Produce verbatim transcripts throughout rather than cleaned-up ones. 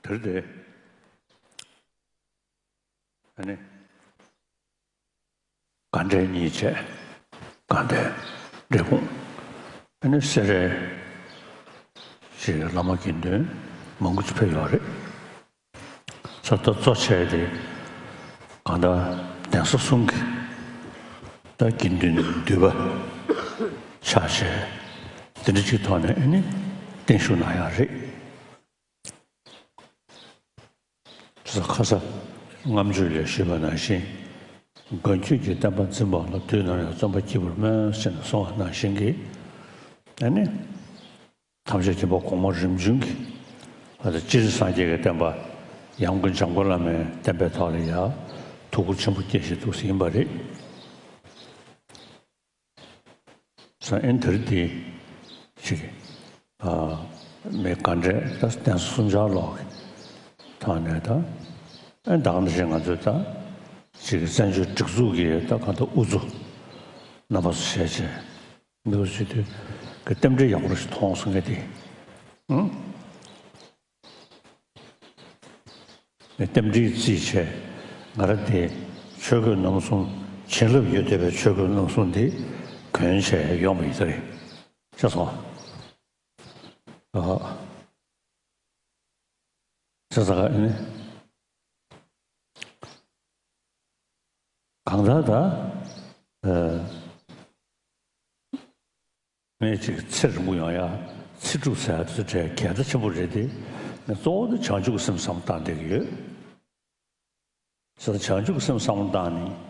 དེར་དེ། ཨ་ནི། དགའ་འབྲས་གཉིས་བྱས། དགའ་ལྡན། འབྲས་སྤུངས། ཨ་ནི་སེ་རའི་ཅིག་བླ་མ་དགེ་འདུན་མང་པོ་ཅིག་ཕེབས་ཡོད་རེད། ས་ད་གཙོ་ཆེ་དེ་གང་ལྟར་གདན་ས་གསུམ་གྱི་ད་དགེ་འདུན་འདུས་པ་ཆ་ཤས་དེ་འདྲ་ཅིག་ཐོག་ནས་ཨ་ནི་བརྟན་བཞུགས་གནང་ཡག་རེད། ཁ་ས་ལྔ་མཆོད་ལས་ཞུས་པ་ནང་བཞིན། མགོན་ཁྱོད་ཀྱི་བསྟན་པ་འཛིན་པ་ལ། དུས་ནམ་ཡང་བརྩོན་པ་སྐྱེས་བུར་སྨོན། ཞེས་གསུངས་པ་ནང་བཞིན་གྱི། ཨ་ནི། ཐམས་ཅད་མཁྱེན་པ་གོང་མ་རིམ་བྱོན་གྱི། ཨ་ནི་སྤྱིར་སངས་རྒྱས་ཀྱི་བསྟན་པ། ཡང་སྒོས་འཇམ་མགོན་བླ་མའི་བསྟན་པའི་ཐོག་ལ་ཡང་ཐུགས་ཁུར་ཆེན་པོ་བསྐྱེད་བཞིན་འདུག་ཟེར་ཡིན་པ་རེད། ས་ཨེན་དེར་དེ་ཅིག་ཨ་མི་ག་འདྲས་ད་གདན་ས་གསུམ་ཆར་ལོག་གི་ཐོག་ནས་ད་ཨེན་ད་ག་འདྲ་ཞིག་ང་ཚོས་ད་ཅིག་བཙན་བྱོལ་སྒྲིག་འཛུགས་ཀྱི་ད་ག་ད་དབུ་གཙོ་རྣམ་པ་ཚོ་བྱས་བྱས་འདུག་ཟེར་དུས་ཀྱི་རྟེན་འབྲེལ་ཡག་པོ་ཞིག་མཐོང་སོང་ངས་དེ། ཨང་། རྟེན་འབྲེལ་རྩིས་བྱས། ང་རང་དེ་ཆོས་གོས་རྣམ་གསུམ། བྱིན་རླབས་ཡོད་བསྡད་པའི་ཆོས་གོས་རྣམ་གསུམ་དེ་གོན་བྱས་ཡོང་བ་ཡིན་ས་རེད། ཤེས་སོང་། ཨ། ཤེས་སོང་ཨ་ནི། གང་ལྟར་ད། ཨ། ངས་ཅིག་ཚེ་རིང་པོ་ཡོང་ཡ། ཚེ་སྒྲུབ་ཟེར་ཡ་དེ་ཚོ་གལ་གལ་ཆེན་པོ་རེད་དེ། ངས་གཙོ་བོ་དེ་བྱང་ཆུབ་ཀྱི་སེམས་བསམ་བློ་བཏང་བསྡད་ཀྱི་ཡོད། ཟེར་བྱང་ཆུབ་ཀྱི་སེམས་བསམ་བློ་བཏང་ནས།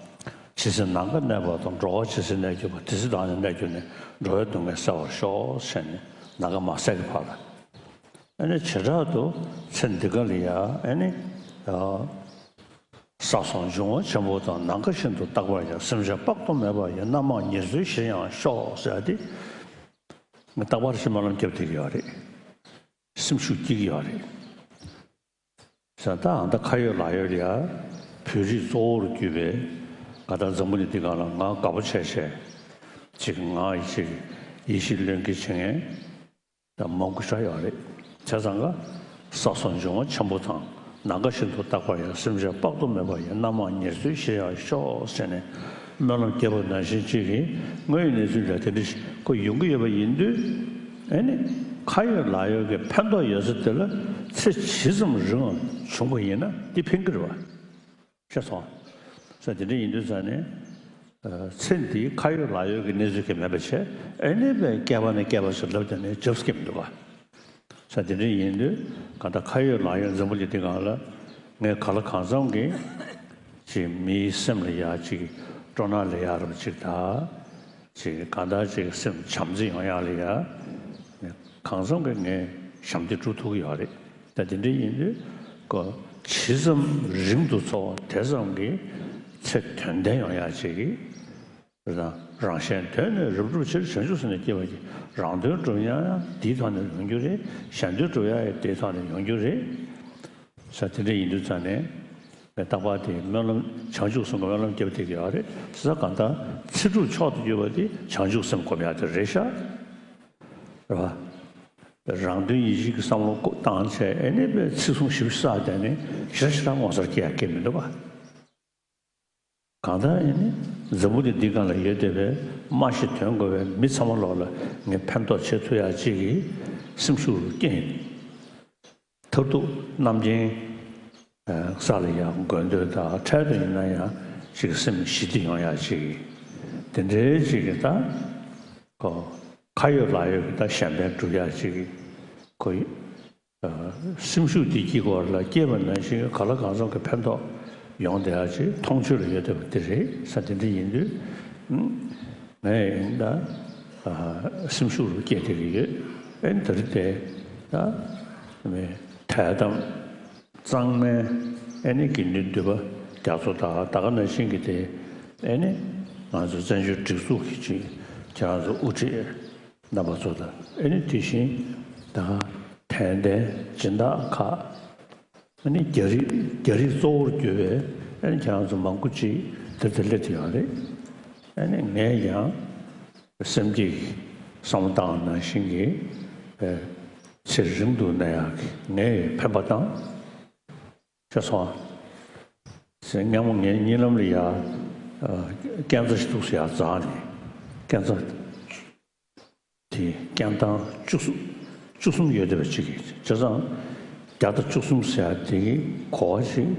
ཇི་སྲིད་ནམ་མཁའ་གནས་པ་དང་། འགྲོ་བ་ཇི་སྲིད་གནས་གྱུར་པ། དེ་སྲིད་བདག་ནི་གནས་གྱུར་ནས། འགྲོ་བའི་སྡུག་བསྔལ་སེལ་བར་ཤོག་ཟེར་ནས་ནམ་མཁའ་མ་ཟད་ཀྱི་བར་ལ། ཨ་ནི་བྱེ་བྲག་ཏུ་ཚེ་འདི་ག་ལ་ཡ་ཨ་ནི། ཡ། ས་གསུམ་འབྱུང་བ་ཆེན་པོ་དང་། ནམ་མཁའ་བཞིན་དུ་རྟག་པར་ཡང་། སེམས་ཅན་དཔག་ཏུ་མེད་པ་ཡི། རྣམ་མང་ཉེར་འཚོའི་གཞིར་ཡང་ཤོག་ཟེར་ཏེ། ང་རྟག་པར་ཞིག་སྨོན་ལམ་བརྒྱབ་བསྡད་ཀྱི་ཡོད་རེད། སེམས་ཤུགས་སྐྱེ་གི་ཡོད་རེད། ས་ད་ཨ་ད་ཁ་ཡོད་ལག་ཡོད་ལ་ཡ། བོད་རིགས་གཙོ་བོར་གྱུར་པའི་ག་ད་འཛམ་བུ་གླིང་འདི་སྒང་ལ་ང་དགའ་པོ་བྱས་བྱས། ཅིག་ང་ཡི་ཅིག་ཡིད་ཆེས་བློས་འགེལ་བྱེད་མཁན། ད་མང་པོ་ཞིག་ཡོད་རེད། བྱས་ཙང་ཀ་ས་གསུམ་འབྱུང་བ་ཆེན་པོ་དང་། ནམ་མཁའ་བཞིན་དུ་རྟག་པར་ཡང་། སེམས་ཅན་དཔག་ཏུ་མེད་པ་ཡི། རྣམ་མང་ཉེར་འཚོའི་གཞིར་ཡང་ཤོག་ཟེར་ནས་སྨོན་ལམ་བརྒྱབ་པ་ནང་བཞིན་གཅིག་གིས་དངོས་ཡོད་གནས་ཚུལ་ལ་དེ་འདྲ་ཞིག་ཁོ་ཡོང་གི་ཡོད་པ་ཡིན་དུས། ཨེ་ནི་ཁ་ཡོད་ལག་ཡོད་ཀྱི་ཕན་ཐོགས་ཡོད་ས་དེ་ལ་ཚེ་ཇི་ཙམ་རིང་བ་བྱུང་པ་ཡིན་ན་འདི་ཕན་གྱི་རེད་བ། ཤེས་སོང་། ས་དེ་འདྲ་ཡིན་དུས་ཙང་ནས། ཨ་ཚེ་འདིའི་ཁ་ཡོད་ལག་ཡོད་ཀྱི་གནས་ཚུལ་གྱི་མེད་པ་བྱས། ཨེ་ནས་པའི་བསྐལ་པ་ནས་བསྐལ་པ་ཞིག་ལབ་བསྡད་ནས་འཇབ་སྐྱེ་མི་འདུག་ག་ས་དེ་འདྲ་ཡིན་དུས་གང་ལྟར་ཁ་ཡོད་ལག་ཡོད་འཛམ་བུ་གླིང་འདི་སྒང་ལ་ངས་ག་ལ་གང་འཚམ་གྱིས་ཅིག་མིའི་སེམས་ལ་ཡག་ཅིག་སྤྲོ་སྣང་ལ་ཡག་རབ་ཅིག་དང་། ཅིག་གང་ལྟར་ཅིག་སེམས་བྱམས་བརྩེ་ཡོང་ཡག་ལ་ཡག་གང་འཚམ་གྱིས་ངས་ཞབས་འདེགས་སྒྲུབ་ཐུབ་ཀྱི་ཡོད་རེད། ད་དེ་འདྲ་ཡིན་དུས་ཀོ་ཇི་ཙམ་རིང་དུ་འཚོ་བ་དེ་ཙམ་གྱིས་ཚེ་དོན་ལྡན་ཡོང་ཡག་ཅིག་གིས། རང་གཞན་དོན་ནི་རབ་བསྒྲུབ་ཕྱིར། བྱང་ཆུབ་སེམས་ནི་བསྐྱེད་པར་བགྱི། རང་དོན་སྒྲུབ་ཡག་ཡང་དེའི་ཐོག་ནས་ཡོང་རྒྱུ་རེད། གཞན་དོན་སྒྲུབ་ཡག་ཡང་དེའི་ཐོག་ནས་ཡོང་རྒྱུ་རེད། ས་དེ་འདྲ་ཡིན་དུས་ཙང་ནས་རྟག་པར་དེ་སྨོན་ལམ་བྱང་ཆུབ་སེམས་ཀྱི་སྨོན་ལམ་བརྒྱབ་བསྡད་ཀྱི་ཡོད་རེད། ས་གང་ལྟར་ཚེ་སྒྲུབ་མཆོག་ཏུ་གྱུར་པ་དེ་བྱང་ཆུབ་སེམས་སྒོམ་ཡག་དེ་རེད་ཤག་རེད་བ། རང་དོན་ཡིད་བྱེད་ཀྱི་བསམ་བློ་བཏང་བྱས་ཨེ་ནས་པའི་ཚིག་གསུང་ཞིབ་བསགས་བསྡད་ནས་ཞེ་དྲག་ཞེ་དྲག་ངོ་མཚར་སྐྱེ་ཡག་སྐྱེ་མི་འདུག་ག་གང་ལྟར་ཡིན་ནི་འཛམ་བུ་གླིང་འདི་སྒང་ལ་ཡོད་བསྡད་པའི་སྨྲ་ཤེས་དོན་གོ་བའི་མི་ཚང་མ་ལོག་ལ་ངས་ཕན་ཐོགས་བྱེད་ཐུབ་ཡག་ཅིག་གི་སེམས་ཤུགས་རུ་སྐྱེས། མཐར་ཐུག་རྣམ་མཁྱེན་ས་ལ་ཡང་དགོས་འདོད་དང་འཕྲལ་དུ་ཡིན་ན་ཡང་ཅིག་སེམས་ཞི་བདེ་ཡོང་ཡག་ཅིག་གི་དེ་འདྲའི་ཅིག་གི་ད་ཁོ་ཁ་ཡོད་ལག་ཡོད་ཀྱི་ད་གཞན་ཕན་སྒྲུབ་ཡག་ཅིག་གི་ཁོ་སེམས་ཤུགས་འདི་དཀྱིལ་འཁོར་ལ་སྐྱེས་པ་ནང་བཞིན་ག་ལ་གང་འཚམ་གྱི་ཕན་ཐོགས་ཡོང་བསྡད་ཡག་ཅིག་མཐོང་ཆོས་ལ་ཡོད་བསྡད་པ་འདི་རེད་ས། དེ་འདྲ་ཡིན་དུས་ངས་ཡིན་ད་སེམས་ཤུགས་རུ་སྐྱེས་བསྡད་ཀྱི་ཡོད། ཨེ་འདི་རེད་དེ་ད་མི་ཐད་གཏམ་གཙང་མའི་ཨེ་ནི་དགེ་འདུན་འདུས་པ་རྒྱ་མཚོ་དང་ད་ག་ནང་བཞིན་གྱི་དེ་ཨེ་ནི་ང་ཚོ་བཙན་བྱོལ་སྒྲིག་འཛུགས་ཀྱི་ཅིག་ཁྱེད་རང་ཚོ་དབུ་ཁྲིད། རྣམ་པ་ཚོ་དང་ཨེ་ནི་དེ་བཞིན་ད་དད་ལྡན་སྦྱིན་བདག་ཁག་ཨེ་ནི་རྒྱ་རིགས་རྒྱ་རིགས་གཙོ་བོར་གྱུར་པའི་ཨེ་ནི་ཁྱེད་རང་ཚོ་མང་པོ་ཅིག་དེར་དུ་སླེབས་ཏེ་ཡོད་རེད། ཨེ་ནི་ངས་ཀྱང་སེམས་ཀྱི་བསམ་བློ་བཏང་ནང་བཞིན་གྱི་ཨེ་ཚེ་རིང་དུ་གནས་ཡག་གི་ངས་ཕན་པ་དང་ ཤེས་སོང་ཨ། ཟེར་སྔ་མོ་ངའི་གཉིད་ལམ་ལ་ཡ། ཨ། རྐྱེན་རྩ་ཞིག་འདུག་ཟེར་ཡ་འཛག་ནས། རྐྱེན་རྩ་དེ་རྐྱེན་ཐང་བཅུ་གསུམ་བཅུ་གསུམ་ཡོད་བསྡད་པ་ཅིག་གིས། བྱས་ཙང་བརྒྱ་དང་བཅུ་གསུམ་ཟེར་ཡ་དེ་གི་གོ་བ་ཞིག་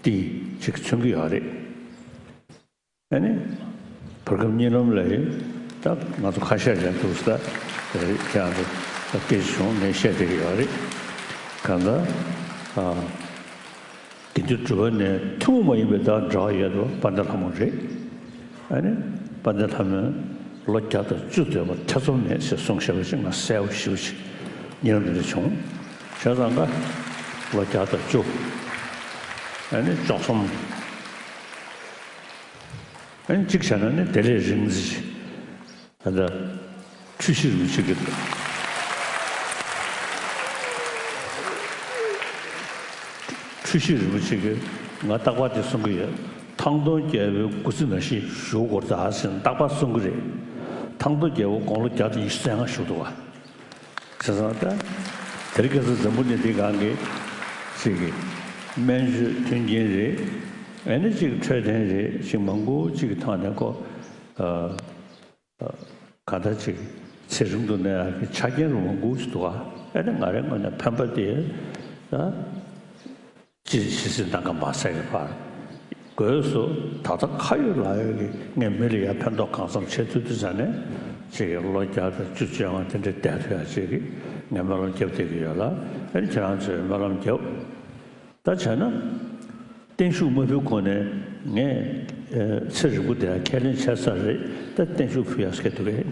དེ་ཅིག་མཚོན་གྱི་ཡོད་རེད། ཨ་ནི། བར་སྐབས་གཉིད་ལམ་ལ་ཡིན། ད་ང་ཚོ་ཁ་ཤས་ལན་འདུག་ས། ད་རེད་ཁྱེད་རང་ཚོ་ད་སྐད་ཆ་བྱུང་ངས་བཤད་བསྡད་ཀྱི་ཡོད་རེད། གང་ལྟར། ཨ། དགེ་འདུན་གྲུབ་པ་ནས་ཐུན་མོང་མ་ཡིན་པའི་ད་འབྲེལ་བ་ཡོད་པ་དཔལ་ལྡན་ལྷ་མོ་རེད། ཨ་ནི། དཔལ་ལྡན་ལྷ་མོས་ལོ་བརྒྱ་དང་བཅུ་སྡོད་པ་ཐེ་ཚོམ་མེད་ཅེས་གསུངས་བཞག་པ་ཞིག་ང་གསལ་པོ་ཞེ་པོ་ཞིག་གཉིད་ལམ་འདི་འདྲ་བྱུང་། བྱས་ཙང་ཀ་ལོ་བརྒྱ་དང་བཅུ། ཨ་ནི་བཅུ་གསུམ། ཨ་ནི་གཅིག་བྱས་ན་ནི་དེ་ལས་རིང་ཙམ་ཞིག་ད་ལྟ་འཁྲུལ་ཞིག་རིན་པོ་ཆེ་གིས། འཁྲུལ་ཞིག་རིན་པོ་ཆེ་གིས་ང་རྟག་པར་དེ་གསུང་གི་ཡོད། ཐང་སྟོང་རྒྱལ་པོའི་སྐུ་ཚེ་ནང་བཞིན་བཞུགས་དགོས་རེད་ད་ཟེར་ནས་རྟག་པར་གསུང་གི་རེད། ཐང་སྟོང་རྒྱལ་པོ་དགུང་ལོ་བརྒྱ་དང་ཉི་ཤུ་རྩ་ལྔ་བཞུགས་འདུག་བ། བྱས་ཙང་ད་དེ་རིང་ཁ་སང་འཛམ་བུ་གླིང་འདི་སྒང་གི་ཅིག་གི་སྨན་བཅོས་མཐུན་རྐྱེན་རེད། ཨ་ནི་ཅིག་འཕྲོད་བསྟེན་རེད། ཅིག་མང་པོ་ཅིག་གི་ཐོག་ནས་ཁོ། ཨ། གང་ལྟར་ཅིག་ཚེ་རིང་དུ་གནས་ཡག་གི་ཆ་རྐྱེན་རུ་མང་པོ་ཞིག་འདུག་ག་ཨ་ནི་ང་རའི་ངོས་ནས་ཕན་པ་དེ་ད་ཅི་ཇི་སྲིད་ནམ་མཁའ་མ་ཟད་ཀྱི་བར་དགོས་སུ། ད་ལྟ་ཁ་ཡོད་ལག་ཡོད་ཀྱི་ངས་མི་ལ་ཡ་ཕན་ཐོགས་གང་འཚམ་བྱེད་ཐུབ་དུས་ཙ་ནས་ཅིག་ལོ་བརྒྱ་དང་བཅུ་བཅོ་ལྔ་དེ་འདྲ་བསྡད་ཐུབ་ཡག་ཅིག་གི་ངས་སྨོན་ལམ་རྒྱབ་བསྡད་ཀྱི་ཡོད་ལ། ཨ་ནི་ཁྱེད་རང་ཚོས་སྨོན་ལམ་རྒྱབ། ད་བྱས་ན། བརྟན་བཞུགས་མ་ཕུལ་གོང་ནས་ངས་ཨ་ཚེ་རིང་པོ་དེ་ཁས་ལེན་བྱས་ཚར་རེད། ད་བརྟན་བཞུགས་ཕུལ་ཡག་སྐད་འདུག་གས།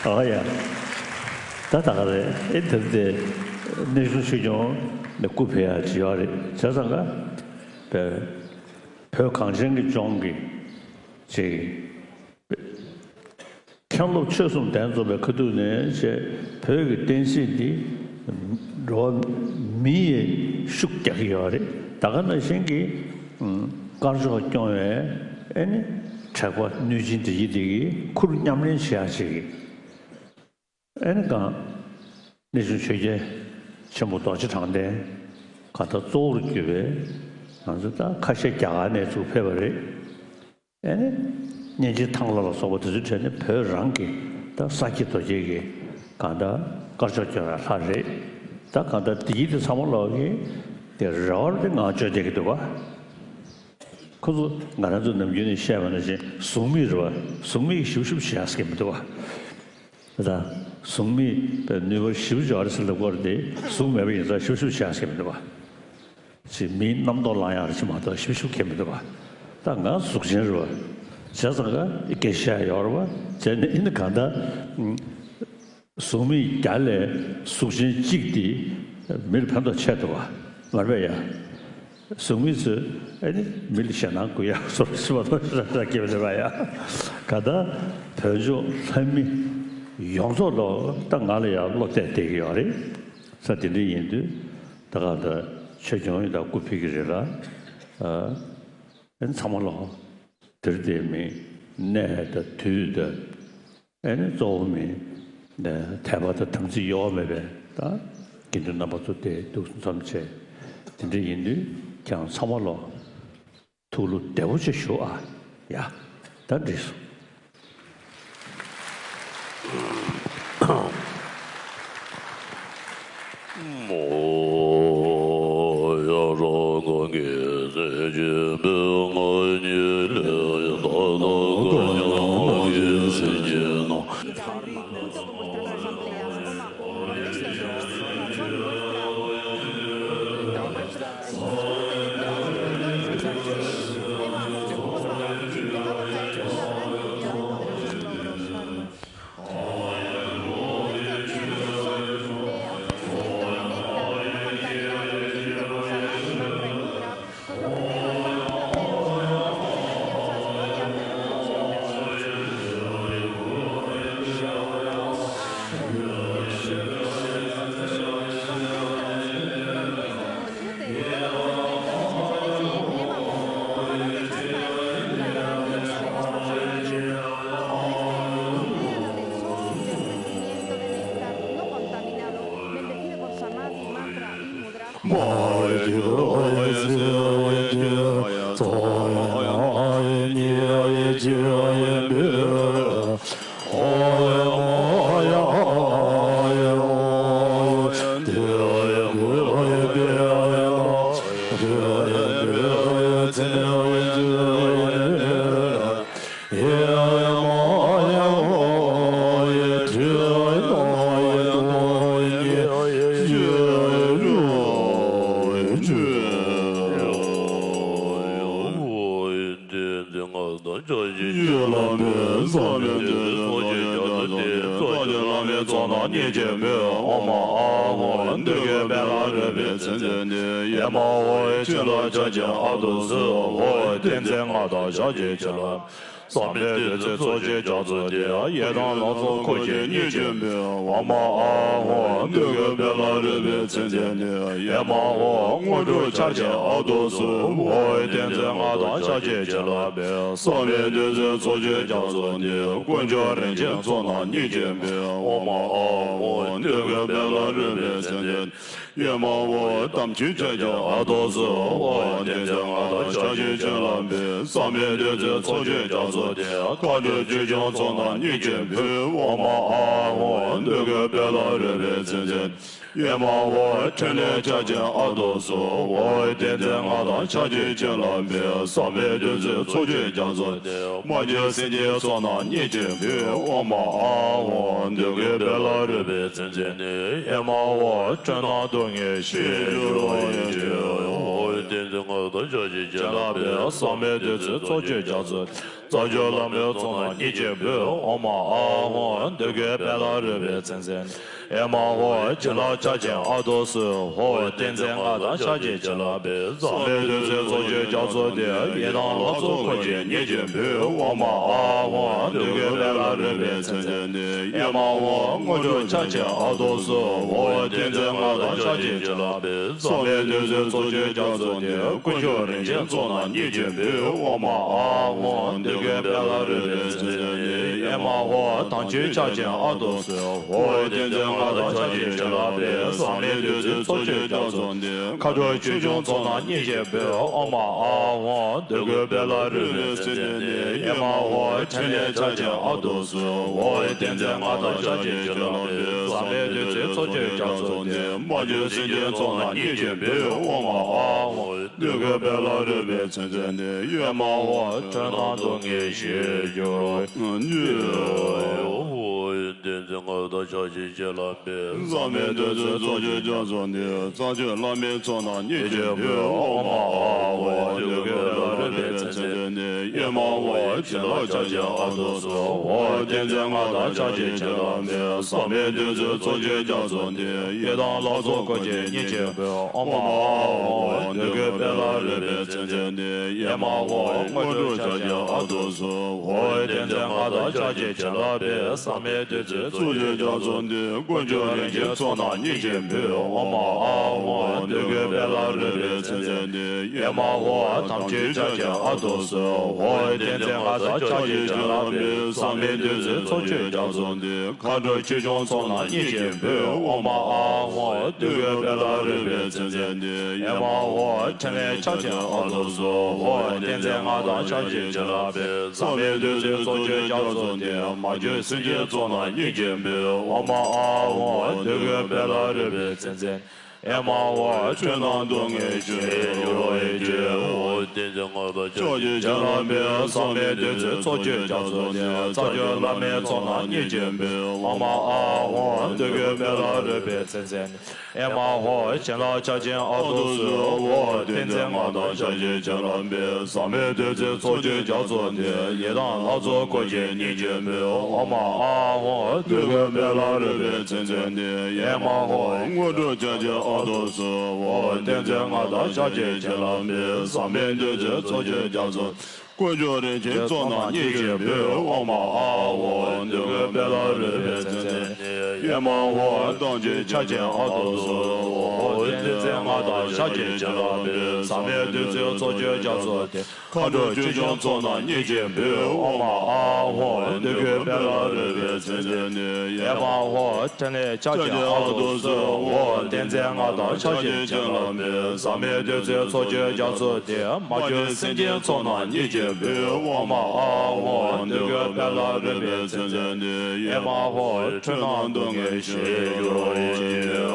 ཨ་ཡ། ད་ད་ག་རེད། ཨེ་དེར་དེ་གནས་ཆུང་ཆོས་སྐྱོང་ནས་སྐུ་ཕེབས་ཡག་ཅིག་ཡོད་རེད། བྱས་ཙང་ཀ་བོད་གངས་ཅན་གྱི་ལྗོངས་ཀྱི་ཅིག་མཁན་སློབ་ཆོས་གསུམ་གདན་འཛོམས་པའི་ཁ་ཐུག་ནས་བྱས་བོད་ཀྱི་བསྟན་སྲིད་འདི་འགྲོ་བ་མི་ཡིས་ཤུགས་རྒྱག་གི་ཡོད་རེད། ད་ག་ནང་བཞིན་གྱི་དཀར་ཕྱོགས་སྐྱོང་བའི་ཨེ་ནི་དྲེགས་པ་གནོད་སྦྱིན་འདི་ཡི་དེ་གི་ཁུར་མཉམ་ལེན་བྱེད་ཡག་ཅིག་གི་ཨེ་ནི་གང་གནས་ཆུང་ཆོས་རྒྱལ་ཆེན་པོ་རྡོ་རྗེ་དྲང་བདེན་གང་ལྟར་གཙོ་བོར་གྱུར་པའི་ང་ཚོ་ད་ཁ་ཤས་རྒྱ་གར་ནས་ཚུར་ཕེབས་པ་རེད། ཨེ་ནི། གཉན་ཆེན་ཐང་ལྷ་ལ་སོགས་པ་དེ་ཚོའི་གྲས་ནི་བོད་རང་གི་ད་ས་སྐྱེས་རྡོ་སྐྱེས་ཀྱི་གང་ལྟར་དཀར་ཕྱོགས་སྐྱོང་བའི་ལྷ་རེད། ད་གང་ལྟར་དེ་ཡིན་དེ་ཚང་མ་ལོག་གི་དེ་རེ་བར་དེ་ངང་བཅོས་བསྡད་ཀྱི་འདུག་བ། ཁོ་ཚོ་ང་རང་ཚོ་ནམ་རྒྱུན་ནས་བཤད་པ་ནང་བཞིན་གཟུགས་མེད་རེད་བ། གཟུགས་མེད་ཞིབ་ཞིབ་བྱེད་ཡག་ཟེར་གྱི་མི་འདུག་བ། ད་གཟུགས་མེད་པའི་ནུས་པ་ཞིབ་ཅིག་ཡོད་རེད་ཟེར་ལབ་དགོས་རེད་དེ། གཟུགས་མེད་པ་ཡིན་ཙང་ཞིབ་ཞིབ་བྱེད་ཡག་ཟེར་གྱི་མི་འདུག་བ། ཅིག་མིའི་རྣམ་རྟོག་ལངས་ཡག་རེ་ཅིག་མ་གཏོགས་ཞིབ་ཞིབ་ཁྱད་མི་འདུག་བ། ད་ང་གཟུགས་ཅན་རེད་བ། བྱས་ཙང་ཀ་སྐད་ཆ་ཡོད་རེད་བ། བྱས་ནས་ཨེ་ནི་གང་ལྟར། གཟུགས་མེད་བརྒྱ་ལས་གཟུགས་ཅན་གཅིག་དེ་མིར་ཕན་ཐོགས་ཆེ་འདུག་བ། མ་རེད་པས་ཡ། གཟུགས་མེད་ཚོས་ཨེ་ནི་མི་ལ་ཞེད་སྣང་སྐུལ་ཡག་བཟོ་འདྲ་ཞིག་མ་གཏོགས་ཞེ་དྲག་སྐྱེ་བ་རེད་པས་ཡ། གང་ལྟར་བོད་ལྗོངས་ལྷ་མི་ཡོངས་རྫོགས་ལོག་ད་ང་ལ་ཡང་བློ་གཏད་བསྡད་ཀྱི་ཡོད་རེད། ས་དེ་འདྲ་ཡིན་དུས་ད་གང་ལྟར་ཆོས་སྐྱོང་ཡིན་ད་སྐུ་ཕེབས་ཀྱི་རེད་ལ། ཨ། ཨེ་ཚང་མ་ལོག་དེར་དེ་མིན་གནས་དང་དུས་དང་། ཨེ་ནི་གཙོ་བོ་མིན་དད་པ་དང་དམ་ཚིག་གཡོ་བ་མེད་པའི་ད་དགེ་འདུན་རྣམ་པ་ཚོ་དེ་འདུག་མཚམས་བྱས། དེ་འདྲ་ཡིན་དུས་ཁྱེད་རང་ཚང་མ་ལོག་ཐུགས་བློ་བདེ་པོ་ཅིག་ཞུ་ཨ། ཡ། ད་འགྲིག་སོང་། བསམ་པའི་བདུད་རྩི་ཚོགས་ཀྱི་རྒྱ་མཚོ་འདི། ཡི་དམ་ལྷ་ཚོགས་འཁོར་བཅས་ཉིད་ཀྱི་དཔལ། ཨོཾ་ཨཱཿཧཱུྃ། འདོད་དགུའི་དཔལ་ལ་རོལ་པའི་མཚན་ཅན་ནི། ཨེ་མ་ཧོ། དངོས་གྲུབ་ཆར་ཅན་ཨ་ཏོ་སུ། ཨོཾ་བསྟན་འཛིན་མངའ་བདག་ཤཱཀྱའི་བྱིན་རླབས་འཕེལ། བསམ་པའི་བདུད་རྩི་ཚོགས་ཀྱི་རྒྱ་མཚོ་འདི། དཀོན་མཆོག་རིན་ཆེན་ཚོགས་རྣམས་ཉིད་ཀྱི་དཔལ། ཨོཾ་ཨཱཿཧཱུྃ། འདོད་དགུའི་དཔལ་ལ་རོལ་པའི་མཚན་ཅན། ཨེ་མ་ཧོ། དམ་ཆོས་ཆར་ཅན་ཨ་ཏོ་སུ། ཨོཾ་བསྟན་འཛིན་མངའ་བདག་ཤཱཀྱའི་བྱིན་རླབས་འཕེལ། བསམ་པའི་བདུད་རྩི་ཚོགས་ཀྱི་རྒྱ་མཚོ་འདི། མཁའ་འགྲོ་ཆོས་སྐྱོང་ཚོགས་རྣམས་ཉིད་ཀྱི་དཔལ། ཨོཾ་ཨཱཿཧཱུྃ། འདོད་དགུའི་དཔལ་ལ་རོལ་པའི་མཚན་ཅན། ཨེ་མ་ཧོ། ཕྲིན་ལས་ཆར་ཅན་ཨ་ཏོ་སུ། ཨོཾ་བསྟན་འཛིན་མངའ་བདག་ཤཱཀྱའི་བྱིན་རླབས་འཕེལ། བསམ་པའི་བདུད་རྩི་ཚོགས་ཀྱི་རྒྱ་མཚོ་འདི། མ་གྱུར་སེམས་ཅན་ཚོགས་རྣམས་ཉིད་ཀྱི་དཔལ། ཨོཾ་ཨཱཿཧཱུྃ། འདོད་དགུའི་དཔལ་ལ་རོལ་པའི་མཚན་ཅན་ནི། ཨེ་མ་ཧོ། འཁྲུལ་སྣང་སྡུག་བསྔལ་ཞི་བའི་རྒྱུ་རུ་ཡིད་ཆེས། ཨོཾ་བསྟན་འཛིན་མངའ་བདག་ཤཱཀྱའི་བྱིན་རླབས་འཕེལ། བསམ་པའི་བདུད་རྩི་ཚོགས་ཀྱི་རྒྱ་མཚོ། རྩ་བརྒྱུད་བླ་མའི་ཚོགས་རྣམས་ཉིད་ཀྱི་དཔལ། ཨོཾ་ཨཱཿཧཱུྃ། འདོད་དགུའི་དཔལ་ལ་རོལ་པའི་མཚན་ཅན། ཨེ་མ་ཧོ། བྱིན་རླབས་ཆར་ཅན་ཨ་ཏོ་སུ། ཨོཾ་བསྟན་འཛིན་མངའ་བདག་ཤཱཀྱའི་བྱིན་རླབས་འཕེལ། བསམ་པའི་བདུད་རྩི་ཚོགས་ཀྱི་རྒྱ་མཚོ་འདི། ཡི་དམ་ལྷ་ཚོགས་འཁོར་བཅས་ཉིད་ཀྱི་དཔལ། ཨོཾ་ཨཱཿཧཱུྃ། འདོད་དགུའི་དཔལ་ལ་རོལ་པའི་མཚན་ཅན་ནི། ཨེ་མ་ཧོ། དངོས་གྲུབ་ཆར་ཅན་ཨ་ཏོ་སུ། ཨོཾ་བསྟན་འཛིན་མངའ་བདག་ཤཱཀྱའི་བྱིན་རླབས་འཕེལ། བསམ་པའི་བདུད་རྩི་ཚོགས་ཀྱི་རྒྱ་མཚོ་འདི། དཀོན་མཆོག་རིན་ཆེན་ཚོགས་རྣམས་ཉིད་ཀྱི་དཔལ། ཨོཾ་ཨཱཿཧཱུྃ། འདོད་དགུའི་དཔལ་ལ་རོལ་པའི་མཚན་ཅན་ནི། ཨེ་མ་ཧོ། དམ་ཆོས་ཆར་ཅན་ཨ་ཏོ་སུ། ཨོཾ་བསྟན་འཛིན་མངའ་བདག་ཤཱཀྱའི་བྱིན་རླབས་འཕེལ། བསམ་པའི་བདུད་རྩི་ཚོགས་ཀྱི་རྒྱ་མཚོ་འདི། མཁའ་འགྲོ་ཆོས་སྐྱོང་ཚོགས་རྣམས་ཉིད་ཀྱི་དཔལ། ཨོཾ་ཨཱཿཧཱུྃ། འདོད་དགུའི་དཔལ་ལ་རོལ་པའི་མཚན་ཅན་ནི། ཨེ་མ་ཧོ། ཕྲིན་ལས་ཆར་ཅན་ཨ་ཏོ་སུ། ཨོཾ་བསྟན་འཛིན་མངའ་བདག་ཤཱཀྱའི་བྱིན་རླབས་འཕེལ། བསམ་པའི་བདུད་རྩི་ཚོགས་ཀྱི་རྒྱ་མཚོ་འདི། མ་གྱུར་སེམས་ཅན་ཚོགས་རྣམས་ཉིད་ཀྱི་དཔལ། ཨོཾ་ཨཱཿཧཱུྃ། འདོད་དགུའི་དཔལ་ལ་རོལ་པའི་མཚན་ཅན་ནི། ཨེ་མ་ཧོ། འཁྲུལ་སྣང་སྡུག་བསྔལ་ཞི་བའི་རྒྱུ་རུ་ཡིད་ཆེས། ཨོཾ་བསྟན་འཛིན་མངའ་བདག་ཤཱཀྱའི་བྱིན་རླབས་འཕེལ། བསམ་པའི་བདུད་རྩི་ཚོགས་ཀྱི་རྒྱ་མཚོ་འདི། རྩ་བརྒྱུད་བླ་མའི་ཚོགས་རྣམས་ཉིད་ཀྱི་དཔལ། ཨོཾ་ཨཱཿཧཱུྃ། འདོད་དགུའི་དཔལ་ལ་རོལ་པའི་མཚན་ཅན་ནི། ཨེ་མ་ཧོ། བྱིན་རླབས་ཆར་ཅན་ཨ་ཏོ་སུ། ཨོཾ་བསྟན་འཛིན་མངའ་བདག་ཤཱཀྱའི་བྱིན་རླབས་འཕེལ། བསམ་པའི་བདུད་རྩི་ཚོགས་ཀྱི་རྒྱ་མཚོ་འདི། ཡི་དམ་ལྷ་ཚོགས་འཁོར་བཅས་ཉིད་ཀྱི་དཔལ། ཨོཾ་ཨཱཿཧཱུྃ། འདོད་དགུའི་དཔལ་ལ་རོལ་པའི་མཚན་ཅན་ནི། ཨེ་མ་ཧོ། དངོས་གྲུབ་ཆར་ཅན་ཨ་ཏོ་སུ། ཨོཾ་བསྟན་འཛིན་མངའ་བདག་ཤཱཀྱའི་བྱིན་རླབས་འཕེལ། བསམ་པའི་བདུད་རྩི་ཚོགས་ཀྱི་རྒྱ་མཚོ་འདི། དཀོན་མཆོག་རིན་ཆེན་ཚོགས་རྣམས་ཉིད་ཀྱི་དཔལ། ཨོཾ་ཨཱཿཧཱུྃ། འདོད་དགུའི་དཔལ་ལ་རོལ་པའི་མཚན་ཅན་ནི། ཨེ་མ་ཧོ། དམ་ཆོས་ཆར་ཅན་ཨ་ཏོ་སུ། ཨོཾ་བསྟན་འཛིན་མངའ་བདག་ཤཱཀྱའི་བྱིན་རླབས་འཕེལ། བསམ་པའི་བདུད་རྩི་ཚོགས་ཀྱི་རྒྱ་མཚོ་འདི། མཁའ་འགྲོ་ཆོས་སྐྱོང་ཚོགས་རྣམས་ཉིད་ཀྱི་དཔལ། ཨོཾ་ཨཱཿཧཱུྃ། འདོད་དགུའི་དཔལ་ལ་རོལ་པའི་མཚན་ཅན་ནི། ཨེ་མ་ཧོ། ཕྲིན་ལས་ཆར་ཅན་ཨ་ཏོ་སུ། ཨོཾ་བསྟན་འཛིན་མངའ་བདག་ཤཱཀྱའི་བྱིན་རླབས་འཕེལ། བསམ་པའི་བདུད་རྩི་ཚོགས་ཀྱི་རྒྱ་མཚོ་འདི། མ་གྱུར་སེམས་ཅན་ཚོགས་རྣམས་ཉིད་ཀྱི་དཔལ། ཨོཾ་ཨཱཿཧཱུྃ། འདོད་དགུའི་དཔལ་ལ་རོལ་པའི་མཚན་ཅན། ཨེ་མ་ཧོ། འཁྲུལ་སྣང་སྡུག་བསྔལ་ཞི་བའི་རྒྱུ་རུ་ཡིད་ཆེས། ཨོཾ་བསྟན་འཛིན་མངའ་བདག་ཤཱཀྱའི་བྱིན་རླབས་འཕེལ། བསམ་པའི་བདུད་རྩི་ཚོགས་ཀྱི་རྒྱ་མཚོ་འདི། རྩ་བརྒྱུད་བླ་མའི་ཚོགས་རྣམས་ཉིད་ཀྱི་དཔལ། ཨོཾ་ཨཱཿཧཱུྃ། འདོད་དགུའི་དཔལ་ལ་རོལ་པའི་མཚན་ཅན། ཨེ་མ་ཧོ། བྱིན་རླབས་ཆར་ཅན་ཨ་ཏོ་སུ། ཨོཾ་བསྟན་འཛིན་མངའ་བདག་ཤཱཀྱའི་བྱིན་རླབས་འཕེལ། བསམ་པའི་བདུད་རྩི་ཚོགས་ཀྱི་རྒྱ་མཚོ་འདི། ཡི་དམ་ལྷ་ཚོགས་འཁོར་བཅས་ཉིད་ཀྱི་དཔལ། ཨོཾ་ཨཱཿཧཱུྃ། འདོད་དགུའི་དཔལ་ལ་རོལ་པའི་མཚན་ཅན་ནི། ཨེ་མ་ཧོ། དངོས་གྲུབ་ཆར་ཅན་ཨ་ཏོ་སུ། ཨོཾ་བསྟན་འཛིན་མངའ་བདག་ཤཱཀྱའི་བྱིན་རླབས་འཕེལ། བསམ་པའི་བདུད་རྩི་ཚོགས་ཀྱི་རྒྱ་མཚོ། དཀོན་མཆོག་རིན་ཆེན་ཚོགས་རྣམས་ཉིད་ཀྱི་དཔལ། ཨོཾ་ཨཱཿཧཱུྃ། འདོད་དགུའི་དཔལ་ལ་རོལ་པའི་མཚན་ཅན་ནི། ཨེ་མ་ཧོ། དམ་ཆོས་ཕྱག་ཆེན་ཨ་ཏོ་སུ། ཧོ། བསྟན་འཛིན་སྔགས་བདག་ཕྱག་རྒྱའི་བྱིན་རླབས་འཕེལ། ཟབ་མོའི་བདུད་རྩིའི་ཚོགས་མཆོག་རྒྱ་མཚོ་སྟེ། མཁའ་འགྲོ་ཆོས་སྐྱོང་ཚོགས་རྣམས་མཉེས་བྱེད་འབུལ། ཨོཾ་ཨཱཿཧཱུྃ། འདོད་དགུའི་དཔལ་ལ་རོལ་པའི་མཚན་བརྩེ་ནས། ཨེ་མ་ཧོ། ཕྲིན་ལས་ཕྱག་རྒྱའི་ཨ་ཏོ་སུ། ཧོ། བསྟན་འཛིན་སྔགས་བདག་ཕྱག་རྒྱའི་བྱིན་རླབས་འཕེལ། ཟབ་མོའི་བདུད་རྩིའི་ཚོགས་མཆོག་རྒྱ་མཚོ་སྟེ། མ་གྱུར་སེམས་ཅན་ཚོགས་རྣམས་མཉེས་བྱེད་འབུལ། ཨོཾ་ཨཱཿཧཱུྃ། འདོད་དགུའི་དཔལ་ལ་རོལ་པའི་མཚན་བརྩེ་ནས། ཨེ་མ་ཧོ། འཁྲུལ་སྣང་སྡུག་བསྔལ་ཞི་བར་གྱུར་ཅིག།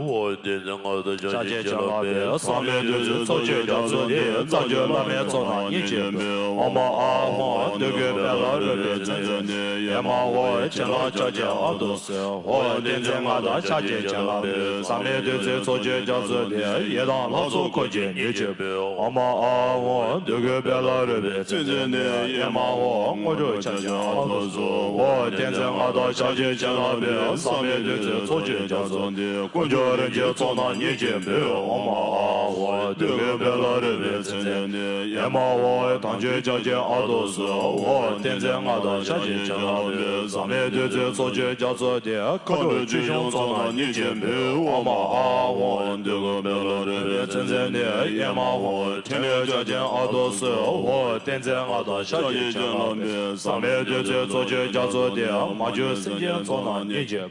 ཧོ། བསྟན་འཛིན་སྔགས་བདག་ཕྱག་རྒྱའི་བྱིན་རླབས་འཕེལ། ཟབ་མོའི་བདུད་རྩིའི་ཚོགས་མཆོག་རྒྱ་མཚོ་སྟེ། རྩ་བརྒྱུད་བླ་མའི་ཚོགས་རྣམས་མཉེས་བྱེད་འབུལ། ཨོཾ་ཨཱཿཧཱུྃ། འདོད་དགུའི་དཔལ་ལ་རོལ་པའི་མཚན་བརྩེ་ནས། ཨེ་མ་ཧོ། བྱིན་རླབས་ཕྱག་རྒྱའི་ཨ་ཏོ་སུ། ཧོ། བསྟན་འཛིན་སྔགས་བདག་ཕྱག་རྒྱའི་བྱིན་རླབས་འཕེལ། ཟབ་མོའི་བདུད་རྩིའི་ཚོགས་མཆོག་རྒྱ་མཚོ་སྟེ། ཡི་དམ་ལྷ་ཚོགས་འཁོར་གྱིས་མཉེས་བྱེད་འབུལ། ཨོཾ་ཨཱཿཧཱུྃ། འདོད་དགུའི་དཔལ་ལ་རོལ་པའི་མཚན་བརྩེ་ནས། ཨེ་མ་ཧོ། དངོས་གྲུབ་ཕྱག་ཆེན་ཨ་ཏོ་སུ། ཧོ། བསྟན་འཛིན་སྔགས་བདག་ཕྱག་རྒྱའི་བྱིན་རླབས་འཕེལ། ཟབ་མོའི་བདུད་རྩིའི་ཚོགས་མཆོག་རྒྱ་མཚོ་སྟེ། དཀོན་མཆོག་རིན་ཆེན་ཚོགས་རྣམས་མཉེས་བྱེད་འབུལ། ཨོཾ་ཨཱཿཧཱུྃ། འདོད་དགུའི་དཔལ་ལ་རོལ་པའི་མཚན་བརྩེ་ནས། ཨེ་མ་ཧོ། དམ་ཆོས་ཕྱག་ཆེན་ཨ་ཏོ་སུ། ཧོ། བསྟན་འཛིན་སྔགས་བདག་ཕྱག་རྒྱའི་བྱིན་རླབས་འཕེལ། ཟབ་མོའི་བདུད་རྩིའི་ཚོགས་མཆོག་རྒྱ་མཚོ་སྟེ། མཁའ་འགྲོ་ཆོས་སྐྱོང་ཚོགས་རྣམས་མཉེས་བྱེད་འབུལ། ཨོཾ་ཨཱཿཧཱུྃ། འདོད་དགུའི་དཔལ་ལ་རོལ་པའི་མཚན་བརྩེ་ནས། ཨེ་མ་ཧོ། ཕྲིན་ལས་ཕྱག་ཆེན་ཨ་ཏོ་སུ། ཧོ། བསྟན་འཛིན་སྔགས་བདག་ཕྱག་རྒྱའི་བྱིན་རླབས་འཕེལ། ཟབ་མོའི་བདུད་རྩིའི་ཚོགས་མཆོག་རྒྱ་མཚོ་སྟེ། མ་གྱུར་སེམས་ཅན་ཚོགས་རྣམས་མཉེས་བྱེད།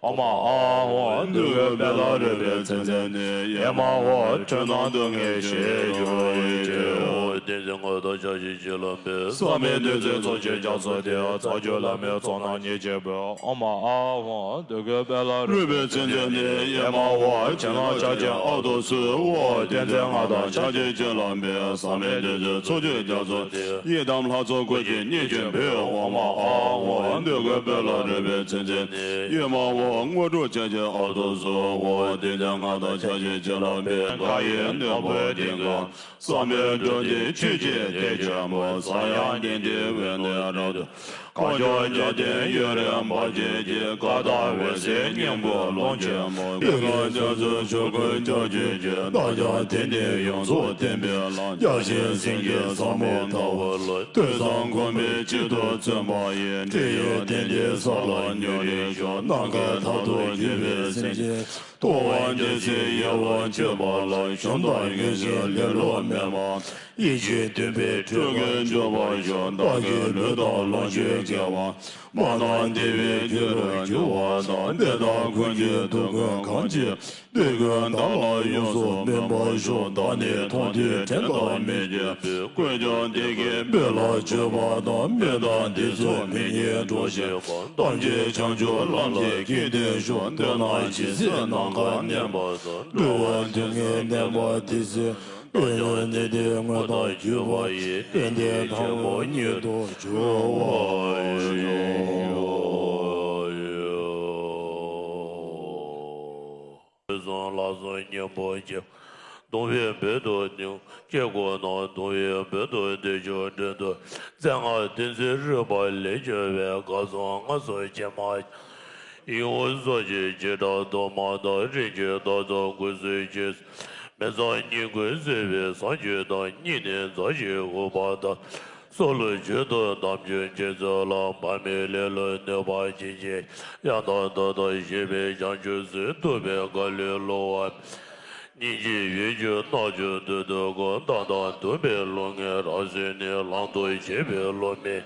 ཨོཾ་ཨཱཿཧཱུྃ། འདོད་དགུའི་དཔལ་ལ་རོལ་པའི་མཚན་བརྩེ་ནས། ཨེ་མ་ཧོ། འཁྲུལ་སྣང་སྡུག་བསྔལ་ཞི་བར་གྱུར་ཅིག། ཧོ། བསྟན་འཛིན་སྔགས་བདག་ཕྱག་རྒྱའི་བྱིན་རླབས་འཕེལ། ཟབ་མོའི་བདུད་རྩིའི་ཚོགས་མཆོག་རྒྱ་མཚོ་སྟེ། རྩ་བརྒྱུད་བླ་མའི་ཚོགས་རྣམས་མཉེས་བྱེད་འབུལ། ཨོཾ་ཨཱཿཧཱུྃ། འདོད་དགུའི་དཔལ་ལ་རོལ་པའི་མཚན་བརྩེ་ནས། ཨེ་མ་ཧོ། བྱིན་རླབས་ཕྱག་ཆེན་ཨ་ཏོ་སུ། ཧོ། བསྟན་འཛིན་སྔགས་བདག་ཕྱག་རྒྱའི་བྱིན་རླབས་འཕེལ། ཟབ་མོའི་བདུད་རྩིའི་ཚོགས་མཆོག་རྒྱ་མཚོ་སྟེ། ཡི་དམ་ལྷ་ཚོགས་འཁོར་གྱིས་མཉེས་བྱེད་འབུལ། ཨོཾ་ཨཱཿཧཱུྃ། འདོད་དགུའི་དཔལ་ལ་རོལ་པའི་མཚན་བརྩེ་ནས། ཨེ་མ་ཧོ། དངོས་གྲུབ་ཕྱག་ཆེན་ཨ་ཏོ་སུ། ཧོ། བསྟན་འཛིན་སྔགས་བདག་ཕྱག་རྒྱའི་བྱིན་རླབས་འཕེལ། མཁའ་ཡི་སྣེ་མོ་སྟེང་ཁར། ཟབ་མོའི་འགྲོ་འདིའི་ཆོས་ཀྱི་དེད་ཆེན་པོ། ས་ཡང་དགེ་འདུན་འོད་ནི་རབ་ཏུ། གང་བྱུང་འཇའ་ཚོན་གཡུ་རལ་འབར་བྱེད་ཅིང་། ཀ་དག་འོད་ཟེར་སྙིང་པོ་ཀློང་ཆེན་མོ། ཡི་གེ་རྒྱ་མཚོའི་ཆོས་སྐུ་འཇའ་ཆི་ཆི། རྟག་ཆད་དེ་ནི་ཡོངས་སུ་བརྟན་པའི་ལམ། རྒྱ་ཆེན་སེང་གེ་ཟབ་མོ་ལྟ་བུ་ལ། ཐོས་བསམ་སྒོམ་པའི་གཅིག་ཏུ་བརྩོན་པ་ཡིས། འདྲེ་ཡི་གདན་འདྲེན་ས་ལ་མྱུར་རེ་ཞུགས། ནམ་མཁའི་མཐར་ཐུག་གྱུར་པའི་སེམས་ཅན། ཐུབ་དབང་བདེ་ཆེན་ཡལ་བར་སྤྱོད་པ་ལ། གཞོམ་དང་ཡུན་ཞིག་ལེ་ལོ་མེད་པར། ཡིད་ཆེས་མཐུན་པའི་སྤྲུལ་སྐུ་འཇུག་པར་ཤོག། བདག་གི་ལུས་དང་ལོངས་སྤྱོད་དགེ་བ། མ་དང་བདེ་བའི་རྒྱུ་རུ་འགྱུར་བ་དང་། བདེ་དང་ཀུན་གྱི་དོན་ཀུན་གང་བྱེད། འདོད་ཀུན་བདག་ལ་ཡོངས་སུ་སྨིན་པར་ཤོག། བདག་ནི་མཐོང་ཐོས་དྲན་དང་མི་སྐྱེ་བའི། ཀུན་ཀྱང་བདེ་སྐྱིད་སྤེལ་ལ་སྤྱོད་པ་དང་། སྨན་དང་བདེ་ཚུལ་མི་ཉིད་སྒྲོག་བྱེད་པ། ཐམས་ཅད་བྱང་ཆུབ་ལམ་གྱི་སྐྱེས་བུ་ཤོག། འདོད་ན་ཇི་སྲིད་ནམ་མཁའ་མཉམ་པ་དང་། འགྲོ་བ་དུས་ངན་ནད་པ་དེ་ཚེ། འདོད་ཡོན་གནས་འདིར་མངོན་དུ་གྱུར་པ་ཡི། ལྷན་ཅིག་ཐལ་མོ་སྙེད་དུ་གྱུར་པར་ཤོག། ལྷག་བསམ་སྙིང་པོ་བསྐྱེད། གདུང་བའི་འབུལ་དུ་ནི་སྐྱེ་དགུ་ནང་། གདུང་བའི་འབུལ་དུ་བདེ་མཆོག་མགྲོན་དུ། རྩེ་ལྔ་བསྟན་འཛིན་རོལ་པ་ལས་བྱུང་བའི། སྐལ་བཟང་མངའ་གསོལ་ཕྱི་མ་ཡིད་འོང་སོགས་ཀྱི་བྱེ་བྲག་དུ་མ་དང་། རིན་ཆེན་རྟགས་དང་སྐུ་གསུང་ཐུགས། མི་ཚངས་སྙིང་ཁུང་བསིལ་བའི་བཟང་སྤྱོད་དང་། སྙིང་ནས་མཛའ་ཞིང་འུ་བ་དང་། སྲོག་ལུས་མཆོད་དོ་དམ་ཆོས་འཆད་ཚུལ་ལ། འབད་མེད་ལེ་ལོའི་གནོད་པ་ཅི་མཆིས། ཡང་དག་མཐའ་དག་ཞི་བའི་བྱང་ཆུབ་སེམས། ཐུབ་པའི་བཀའ་ལས་སླུ་བ་མེད། སྙིང་རྗེའི་ཡུལ་གྱུར་རྣལ་འབྱོར་མཐུ་སྟོབས་ཀུན། བདག་དང་མཐུན་པའི་ལུས་ངན་རབ་གསོས་ནས། བླང་དོར་བྱེད་པའི་བློ་མེད།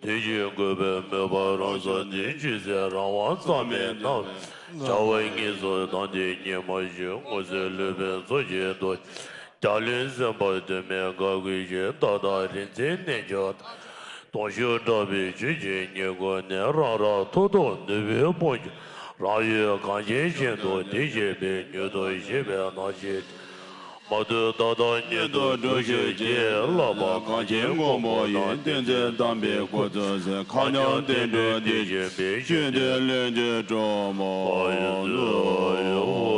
དུས་གཅིག་འགོད་པའི་མོས་པ་རང་སར་ནི། ཇི་སྲིད་རང་དབང་རྩ་མེད་ན། བྱ་བ་གཉིས་སུ་བདག་འདི་ཉིད་མ་ཞིག། མངོན་སུམ་ལུས་པའི་ཚོགས་ཀྱི་མཐུ། རྒྱ་ལུས་སེམས་དཔའ་དུ་མས་དགའ་བསྐུལ་ཞིང་། མཐའ་དག་རིག་འཛིན་རྣལ་འབྱོར་དང་། དུང་ཤུགས་དྲག་པོས་ཆུ་སྐྱེས་སྙིང་ཁུང་ནས། རང་རང་ཐོག་ཐོག་ནུས་པའི་དཔུང་གིས། རང་ཡུལ་གངས་ཅན་ཞིང་དུ་དེ་སྐྱེས་པའི། མྱུར་དུ་ཞི་བའི་གནས་ཤིག་མ་ཐུབ་ད་ལྟ་ཉིད་དུ་འགྲུབ་ཤོག་ཅེས། བསླབ་པ་གངས་ཅན་མགོན་པོ་ཡི། བསྟན་འཛིན་དམ་པའི་སྐུ་ཚུལ་གསལ། མཁའ་མཉམ་བསྟན་འགྲོའི་གཏེར་ཆེན་པའི། ཆོས་འདི་ལས་ཀྱི་གྲོགས་མོ།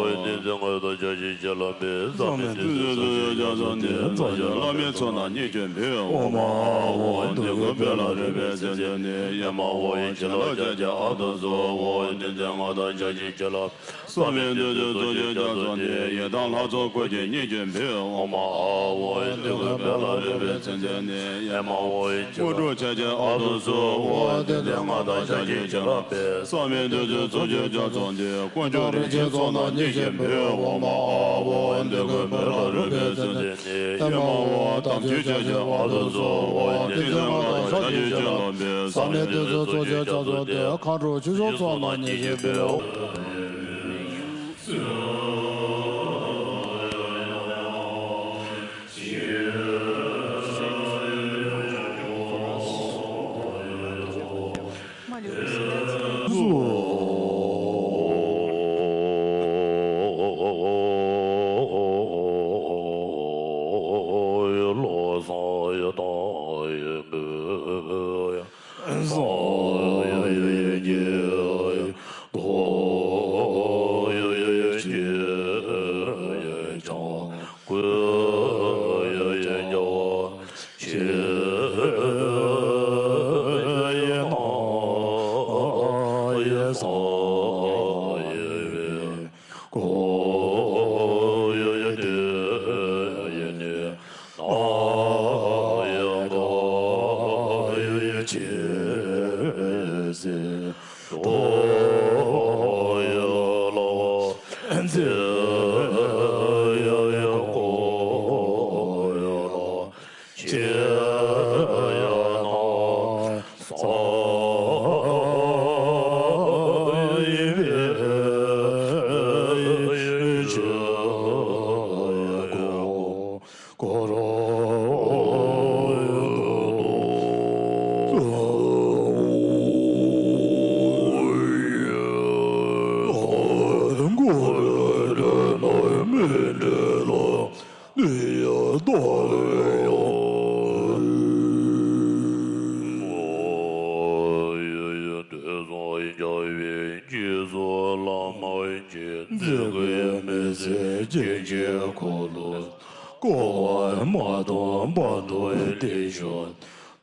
བསྟན་འཛིན་མངའ་བདག་ཕྱག་རྒྱའི་བྱིན་རླབས་འཕེལ། ཟབ་མོའི་བདུད་རྩིའི་ཚོགས་མཆོག་རྒྱ་མཚོ་སྟེ། རྩ་བརྒྱུད་བླ་མའི་ཚོགས་རྣམས་མཉེས་བྱེད་འབུལ། ཨོཾ་ཨཱཿཧཱུྃ། འདོད་དགུའི་དཔལ་ལ་རོལ་པའི་མཚན་བརྩེ་ནས། ཨེ་མ་ཧོ། བྱིན་རླབས་ཕྱག་རྒྱའི་ཨ་ཏོ་སུ། ཧོ། བསྟན་འཛིན་མངའ་བདག་ཕྱག་རྒྱའི་བྱིན་རླབས། ཟབ་མོའི་བདུད་རྩིའི་ཚོགས་མཆོག་རྒྱ་མཚོ་སྟེ། ཡི་དམ་ལྷ་ཚོགས་འཁོར་གྱིས་མཉེས་བྱེད། བོད་འོག་མ་ཨ་འོ་འདོད་དགུའི་བོན་ལ་རོལ་པའི་མཚོན་དོན་ནི། ཨེ་མ་ཨོ་ཨི་ཀྱེ་དངོས་གྲུབ་ཆ་ཆེན་ཨ་ཏུ་སུ་འོ་ཏེ་ཏེ་ང་དང་ཞལ་གྱིས་བྱིན་རླབས་པའི་བསམ་ཡས་བདུད་རྩིའི་ཚོགས་ཀྱི་རྒྱ་མཚོ་འདི། དཀོན་མཆོག་རིན་ཆེན་ཚོགས་རྣམས་མཉེས་ཤིང་བོད་འོག་མ་ཨ་འོ་འདོད་དགུའི་བོན་ལ་རོལ་པའི་མཚོན་དོན་ནི། ཨེ་མ་ཨོ་དམ་ཆོས་ཆ་ཆེན་ཨ་ཏུ་སུ་འོ་ཏེ་ཏེ་ང་དང་ཞལ་གྱིས་བྱིན་རླབས་པའི་བསམ་ཡས་བདུད་རྩིའི་ཚོགས་ཀྱི་རྒྱ་མཚོ་འདི། མཁའ་འགྲོ་ཆོས་སྐྱོང་ཚོགས་རྣམས་མཉེས་ཤིང་བོད་འོག་དུས་གསུམ་རྒྱལ་བའི་རྗེས་སུ་བླ་མ་ཡི། མཛད་དགུའི་མི་ཚེ་སྐྱེ་འཆིའི་འཁོར་ལོ། འཁོར་བ་མ་སྟོངས་བར་དུ་བདེ་མཆོག་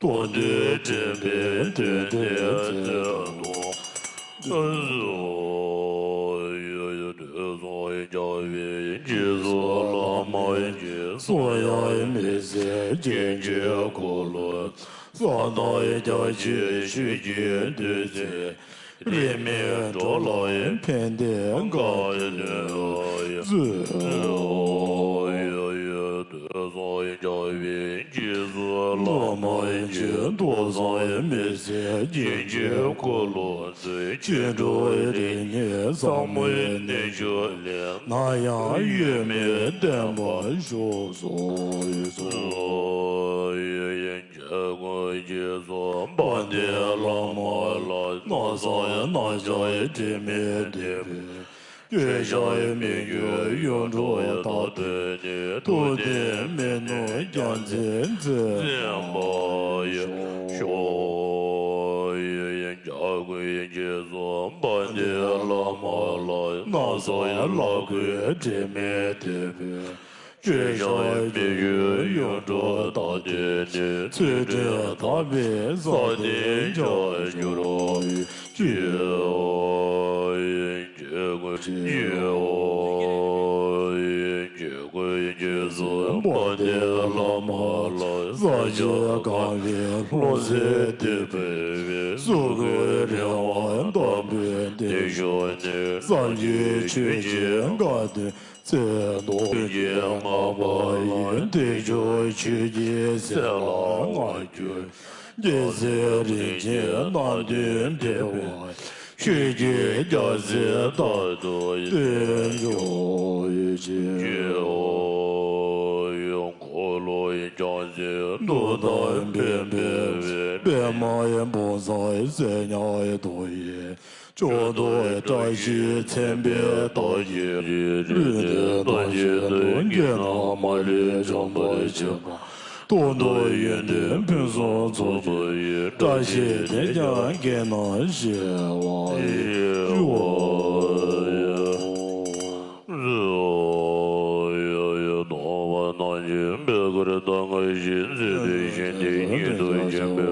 ཏུ་འདུས་དྲན་པའི་མདུན་དེར་བརྩེ་དང་། དུས་གསུམ་རྒྱལ་བའི་རྗེས་སུ་བླ་མ་ཡི། གསོན་ཡང་མི་ཚེ་སྐྱེ་འཆིའི་འཁོར་ལོ། བསམ་དང་རྒྱ་ཆེའི་ཆོས་ཀྱི་བདུད་རྩི། རིས་མེད་འགྲོ་ལ་ཕན་བདེའི་བཀའ་དྲིན་སྩོལ། དུས་གསུམ་རྒྱལ་བའི་རྗེས་སུ་བླ་མ་ཡི། ཏོག་ཙམ་མི་ཚེ་སྐྱེ་འཆིའི་འཁོར་ལོ་འདི། ཕྱི་དྲོ་རིགས་ལྔའི་ཟབ་མོའི་གནས་མཆོག་ལས། ནམ་ཡང་གཡོ་མེད་བརྟན་པར་ཤོག། གསོལ། མཛད་དགུའི་རྗེས་སུ་དཔལ་ལྡན་བླ་མ་ལ། ནམ་བསགས་ནམ་བྱུང་དྲི་མེད་བདེ་བའི། སྐྱོ་ཤས་མི་འགྱུར་གཡུང་དྲུང་དག་ཐོབ་ནས། ཐུབ་བསྟན་མི་ནུབ་རྒྱལ་མཚན་རྩེར་འཛིན་པར་ཤོག། མཛད་དགུའི་རྗེས་སུ་དཔལ་ལྡན་བླ་མ་ལ། ནམ་བསགས་ལག་བརྐོས་དྲི་མེད་བདེ་བའི། སྐྱོ་ཤས་མི་འགྱུར་གཡུང་དྲུང་དག་ཐོབ་ནས། ཚུལ་ཁྲིམས་དག་པའི་ས་སྟེང་འཆར་འགྱུར་ཅིག། མཛད་དགུའི་རྗེས་སུ་དཔལ་ལྡན་བླ་མ་ལ། ཟབ་ཆོས་གང་བའི་ལྷུང་བཟེད་དུ་སྦས་པའི། གཟུགས་སྐུ་རིང་བ་དམ་པའི་གདན་བཞུགས་ནས། བསམ་རྒྱུད་ཆོས་ཀྱི་དགའ་སྟོན་ཚེ་རྟོག་ཀུན་གྱི་བསྔགས་པ་ཡི། བདེ་མཆོག་ཆོས་ཀྱི་ཚལ་ལ་བསྔགས་བརྗོད། རྒྱལ་སྲས་རིན་ཆེན་རྣམས་དང་འབྲེལ་བ། ཆོས་ཀྱི་རྒྱལ་མཚན་རྟག་ཏུ་བསྟོད་འཇོ་ཅིག། འཁོར་ལོའི་རྒྱལ་མཚན་གདུགས་དང་འཕན་པའི་དབལ། པདྨའི་བུམ་བཟང་ཟེར་སྙན་ཏོག་ཡིན། ཕྱོགས་བཅུའི་བཀྲ་ཤིས་མཚན་དཔལ་དར་ཞིང་རྒྱས། ལུས་འདི་དང་གཅིག་ཏུ་འགྱུར་ན་མ་ལུས་འཇོམས་པར་བྱེད་པ། ཐུགས་མཐུན་ཡོན་ཏན་ཕུན་སུམ་ཚོགས་པ་ཡི། བཀྲ་ཤིས་དེས་ཀྱང་བརྒྱན་གནང་ཞེས་པ་ཡི། ཞུ་བ་ཡི། གསོལ། སྟོང་པ་རྣམ་བསྒྱིངས་པའི་གུར་དུ་བསྔོ་ཞིང་། མཛོད་དུ་བཞེངས་ཏེ་ཉིད་དུ་བཞེངས་པའི་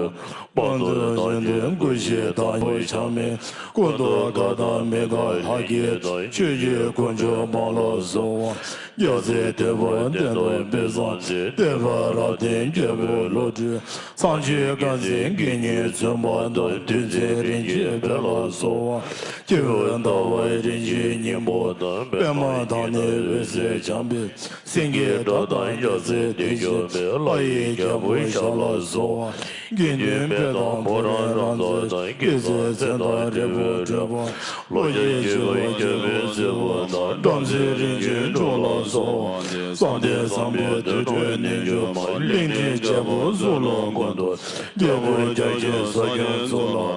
དཔལ་མཛོད་དང་ནི་སྐུ་བཞི། ཞེས་དང་པོ་ཆགས་མེད་ཀུན་ཏུ་དགའ་དང་མི་དགའ་ལྷ་སྐྱེས་དང་ཆོས་ཀྱི་དཀོན་མཆོག་དམངས་ལ་གསོལ་བ། རྒྱལ་སྲས་དེད་དཔོན་བསྟན་དང་དཔེ་བཟང་བསྟན་པ་རབ་བརྟན་རྒྱལ་པོའི་བློ་གྲོས། མཚམས་གཅོད་དཀར་མཛེས་དགེ་བསྙེན་བཙུན་པ་དང་འདུལ་འཛིན་རིན་ཆེན་དཔལ་ལ་གསོལ་བ། སྐྱེས་བུ་ཟླ་བ་རིན་ཆེན་སྙིང་པོ་དང་པདྨ་དང་ནི་འོད་ཟེར་འཆང་བའི། སེང་གེའི་སྒྲ་དང་རྒྱལ་སྲིད་དུ་གྱུར་པའི་ལྷ་ཡི་རྒྱལ་པོ་ཞབས་ལ་གསོལ་བ། དགེ་འདུན་དཔལ་དང་ཕོ་བྲང་རབ་རྫོགས་དང་སྐྱེད་ཚལ་མཚན་དང་འབྲས་བུ་བགྲོད་པ། ལོ་བརྒྱ་བཞུགས་པའི་རྒྱལ་པོའི་བརྩེ་བ་དང་བྲམ་ཟེའི་རིན་ཆེན་གྲོགས་ལ་གསོལ་བ། བསམ་གཏན་བཟང་པོའི་དུར་ཁྲོད་རྣལ་འབྱོར་མ་གླིང་ཕྲན་རྒྱལ་པོ་གཙུག་ལག་མགོན་དང་རྒྱལ་པོ་རྒྱ་ཆེན་ས་སྐྱོང་གཙུག་ལག་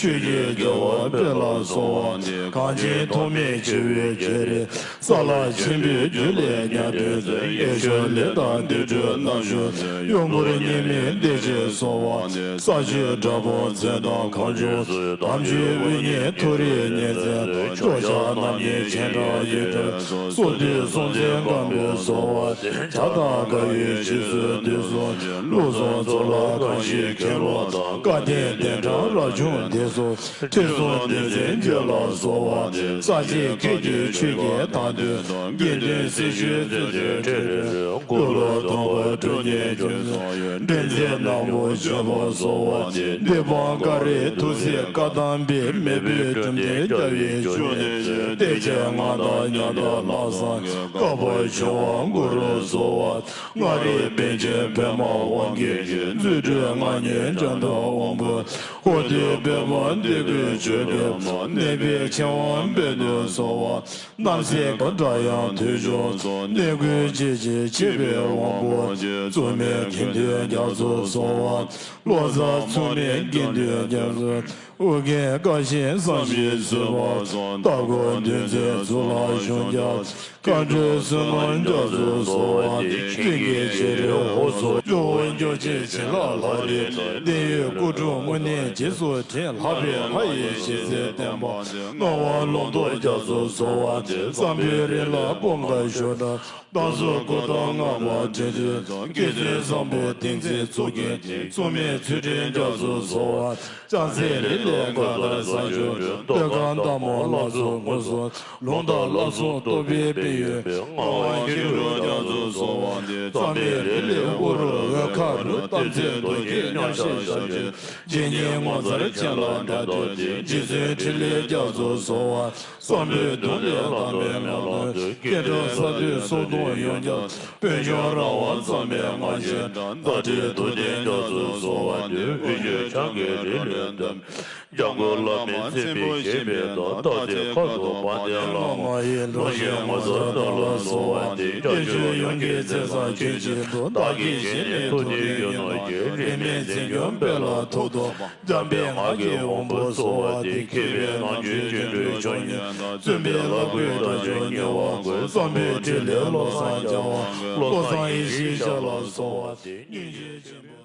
ཆོས་ཀྱི་རྒྱལ་བ་དཔལ་ལ་གསོལ་བ། གངས་ཅན་ཐོགས་མེད་ཆེ་བའི་རྒྱལ་རིགས། ས་ལ་ཆེན་པོའི་རྒྱུད་ལས་ཉ་སྦྲུལ་ཚོ། ཡེ་ཤེས་ལས་དང་བདུད་འགྲོ་རྣམ་ཤོར་ཚོ། གཡོ་འབུར་གཉིས་མེད་བདེ་ཆེན་གསོལ་བ། ས་བཅུའི་དྲག་པོ་མཚན་དང་གང་བྱོའི་ཚོ། དམ་ཆོས་དབུ་བརྙེས་མཐོ་རིས་ཉེ་ཚན་ཚོ། ཕྱོགས་བཅུ་རྣམ་གཉིས་སྤྱན་དྲངས་ཡིད་སྤྲུལ་ཚོ། སོ་བདུན་སྲོང་བཙན་སྒམ་པོའི་གསོལ་བ། བྱ་དང་དགའ་བའི་རྗེས་སུ་འདུས་སོ། བློ་བཟང་གཙུག་ལག་གང་ཞིག་མཁྱེན་ལོ་དང་། བཀའ་བསྟན་གདན་དྲངས་རབ་བྱུང་འདི་སོགས། ཁྲི་སྲོང་ལྡེ་བཙན་རྒྱལ་ལ་གསོལ་བ། ས་གཅིག་ཁྱེད་ཀྱི་ཆོས་ཀྱི་དར་དུས་དགེ་འདུན་སྲི་ཞུའི་བརྩེ་དུང་ཁྲོད་ནས། ཀུན་སློང་སྟོང་པ་གྲུབ་བརྙེས་ཀྱི་ཚོགས་ཡོད། འདྲེན་མཛད་ནག་པོ་སྤྱོད་པ་གསོལ་བ། འདི་དཔང་ཀ་རའི་ཐུགས་སྲས་བཀའ་གདམས་པའི་མེས་པོའི་གྲུབ་སྟོན་རྒྱལ་བའི་བཅུ་གནས་ཆོས། བདེ་ཆེན་མངའ་བདག་ཉག་ཕྲ་ལྷ་བཟང་བཀའ་བབས་ཆེ་བ་གུ་རུ་གསོལ་བ། མངའ་རིས་པཎ་ཆེན་པདྨ་དབང་གིས་བརྒྱན། རྫུ་འཕྲུལ་མངའ་བརྙེས་འཇམ་དཔལ་དབང་པོ། འཁོར་འདས་པདྨ་འདི་ཀུན་མཆོད་པའི་མ། གནས་པའི་ཆེ་བ་འབད་དུ་གསོལ་བ། རྣམ་སྲས་པ་དགྲ་ཡང་དུས་འཇོམས་ཚོགས། གནས་ཀུན་གཅེས་ཕྱིར་མཆོད་པའི་དབང་པོ། བཙུན་མའི་དགེ་འདུན་རྒྱ་མཚོར་གསོལ་བ། བློ་བཟང་མཚུངས་མེད་དགེ་འདུན་རྒྱ་མཚོ། ཨོ་རྒྱན་བཀའ་བཞིན་བསམ་བཞིན་བཟོད་པ་སོགས། རྟ་མགོ་འདུལ་འཛིན་གཙུག་ལག་གཞུང་བརྒྱ། མཁའ་འགྲོའི་བསོད་ནམས་རྒྱ་མཚོར་གསོལ་བ་འདེབས། ཀུན་གྱི་རྗེས་འགྲོའི་འོ་ཚོགས། སྐྱོ་བོ་སྐྱོ་ཆེན་བྱིན་རླབས་ལྷ་རིས་སྤྲས། བདེ་ཡོད་སྐུ་དྲུང་མུ་ནེ་རྗེས་སུ་དྲན། ལྷག་པའི་ལྷ་ཡི་ཞལ་ཟས་བསྟན་པ། ལྔ་པ་ལུང་རྟོགས་རྒྱ་མཚོར་གསོལ་བ་འདེབས། བསམ་པའི་རི་ལ་སྤོམ་དཀར་ཞོ་འདྲ། རྟ་མཚོ་སྐུ་ཐང་ལྔ་པ་འདྲེན་མཛད་དང་། སྐུ་ཚེ་བཟང་པོའི་གཏིང་ཚད་ཚོགས་ཀྱི་ཚེ། མཚུངས་མེད་ཚུལ་ཁྲིམས་རྒྱ་མཚོར་གསོལ་བ། ལྕགས་བསྲེགས་རི་ལས་མཁའ་ལྟར་ཟག་བཅུག་སྟོད་འགག་མདའ་མོ་ལ་སོགས་དངོས་སུ། ལུང་དང་བླ་སྲོག་གཏོགས་པའི་དཔལ་ཡོན་པའི། ལྔ་པ་མཁའ་འགྲོ་རྒྱ་མཚོར་གསོལ་བ་འདེབས། རྩ་བའི་རི་ལས་དབུ་རུ་འོད་ཁ་འབར། རྟ་མཛེས་རྡོ་རྗེ་མཉམ་གཤིབ་ཞབས་ཀྱུ། རྗེ་ཉིད་ངོ་མཚར་སྤྱན་ལ་འདྲ་སྟེ། རྗེ་བཙུན་ཕྲིན་ལས་རྒྱ་མཚོར་གསོལ་བ། བསམ་པའི་གདུང་ལས་བཏང་བའི་ངང་ལ། སྐད་གྲགས་ས་སྟོད་སོག་དུང་ཡོངས་ཁྱབ། དཔལ་འབྱོར་ར་བ་གཙང་མའི་སྔགས་ཆེན་བཟླས། རྟ་དྲེལ་དུ་ལྡན་རྒྱ་མཚོར་གསོལ་བ་འདེབས། དབུས་ཆོས་བྱང་གི་རི་ལས་བཏོན། འཇམ་མགོན་བླ་མའི་མཚན་ཕུད་བཞད་པའི་མདོག་རྟག་ཏུ་ཁ་དོག་བ་དན་ལ། ལོ་ཤས་ངོ་མཚར་རྟ་ལ་གསོལ་བ་འདེབས། སྐྱབས་མཆོག་ཡོངས་ཀྱི་ཚེ་བཟང་ཁྱོད་ཀྱི་བདུད། བདག་གིས་བཞེས་ནས་ཐུགས་ནི་ཡོད་ནོ་ཀྱེ། རིས་མེད་མཚན་མགོན་དཔལ་ལ་ཐུགས་ཐོབ། འཇམ་པའི་ངག་གི་དབང་པོ་གསོལ་བ་འདེབས། མཁས་པའི་ནམ་རྒྱུན་སྤྱོད་འགྲོས་མཆོག་བརྙེས་དང་། བཙུན་པའི་བླ་གོས་དགྲ་བཅོམ་ཉེ་བར་བཀོད། བསམ་པའི་ཕྲིན་ལས་བློ་བཟང་རྒྱལ་བ། བློ་བཟང་ཡེ་ཤེས་ཞབས་ལ་གསོལ་བ་འདེབས། སྙིང་རྗེ་ཆེན་པོ།